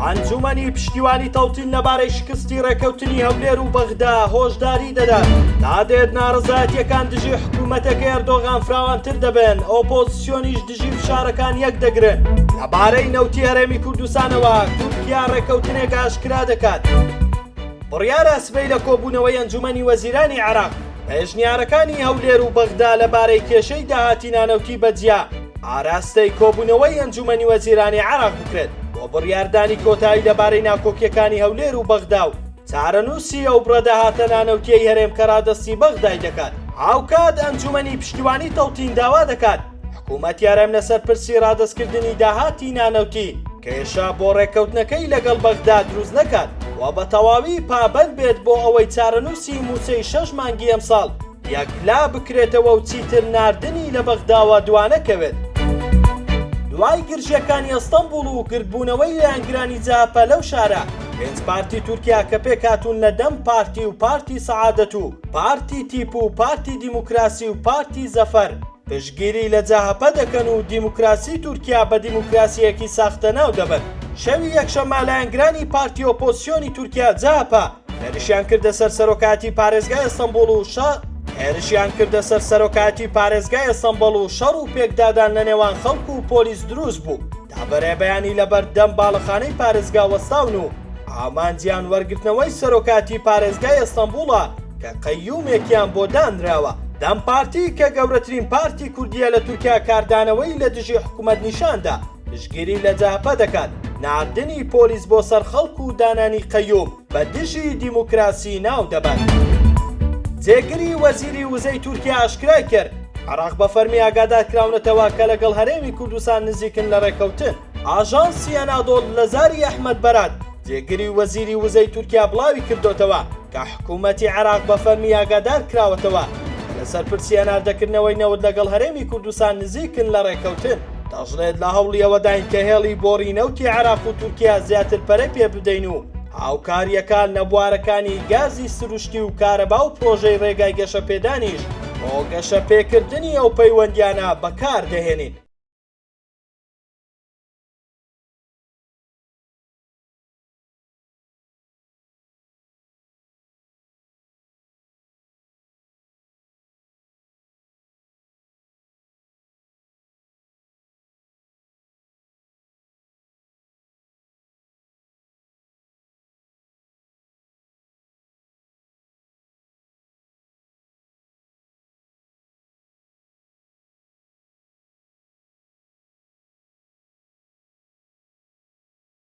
ئەنجومەنی پشتیوانی تەوتین لەبارەی شکستی ڕێکەوتنی هەولێر و بەغدا هۆشداری دەدات. تا دێت ناڕەزایەتیەکان دژی حکوومەتەکەی ئەردۆغان فراوانتر دەبن، ئۆپۆزسیۆنیش دژی فشارەکان یەک دەگرن. لەبارەی نەوتی هەرێمی کوردستانەوە تورکیا ڕێکەوتنێک ئاشکرا دەکات. بڕیارە سبەی لە کۆبوونەوەی ئەنجومەنی وەزیرانی عێراق پێشنیارەکانی هەولێر و بەغدا لەبارەی کێشەی داهاتی نانەوتی بە جیا ئاراستەی کۆبوونەوەی ئەنجومەنی وەزیرانی عێراق بکرێت بۆ بڕیاردانی کۆتایی لەبارەی ناکۆکیەکانی هەولێر و بەغدا و چارەنووسی ئەو بڕە داهاتە نانەوتیەی هەرێم کە رادەستی بەغدای دەکات. هاوکات ئەنجومەنی پشتیوانی تەوتین داوا دەکات حکوومەتی هەرێم لەسەر پرسی ڕادەستکردنی داهاتی نانەوتی کێشە بۆ ڕێککەوتنەکەی لەگەڵ بەغدا دروست نەکات و بە تەواوی پابەند بێت بۆ ئەوەی چارەنووسی مووچەی شەش مانگی ئەمساڵ یەکلا بکرێتەوە و چیتر ناردنی لە بەغداوە دوانەکەوێت. دوای گرژییەکانی ئەستەنبوڵ و گردبوونەوەی لایەنگرانی جەهەپە لەو شارە، پێنج پارتی تورکیا کە پێکهاتوون لە دەم پارتی و پارتی سەعادەت و پارتی تیپ و پارتی دیموکراسی و پارتی زەفەر، پشتگیری لە جەهەپە دەکەن و دیموکراسی تورکیا بە دیموکراسییەکی ساختە ناو دەبەن. شەوی یەکشەممە لایەنگرانی پارتی ئۆپۆزسیۆنی تورکیا جەهەپە هێرشیان کردە سەر سەرۆکایەتی پارێزگای ئەستەنبوڵ و شە هێرشیان کردە سەر سەرۆکایەتی پارێزگای ئەستەنبەڵ و شەڕ و پێکدادان لە نێوان خەڵک و پۆلیس دروست بوو تا بەرەبەیانی لە بەردەم باڵەخانەی پارێزگا وەستاون و ئامانجیان وەرگرتنەوەی سەرۆکاتی پارێزگای ئەستەنبوڵە کە قەیومێکیان بۆ دانراوە. دەم پارتی کە گەورەترین پارتی کوردییە لە تورکیا کاردانەوەی لە دژی حکومەت نیشاندا، پشتگیری لە جەهەپە دەکات، ناردنی پۆلیس بۆ سەر خەڵک و دانانی قەیوم بە دژی دیموکراسی ناو دەبات. جێگری وەزیری وزەی تورکیا ئاشکرای کرد، عێراق بە فەرمی ئاگادار کراونەتەوە کە لەگەڵ هەرێمی کوردستان نزیکن لە ڕێککەوتن. ئاژانسی ئەنادۆڵ لە زاری ئەحمەد بەرات، جێگری وەزیری وزەی تورکیا بڵاوی کردۆتەوە کە حکوومەتی عێراق بە فەرمی ئاگادار کراوەتەوە کە لەسەر پرسی هەناردەکردنەوەی نەوت لەگەڵ هەرێمی کوردستان نزیکن لە ڕێککەوتن. دەشڵێت لە هەوڵی ئەوەداین کە هێڵی بۆڕی نەوتی عێراق و تورکیا زیاتر پەرە پێ بدەین و هاوکارییەکان لە بوارەکانی گازی سروشتی و کارەبا و پرۆژەی ڕێگای گەشەپێدانیش بۆ گەشەپێکردنی ئەو پەیوەندییانە بەکار دەهێنین.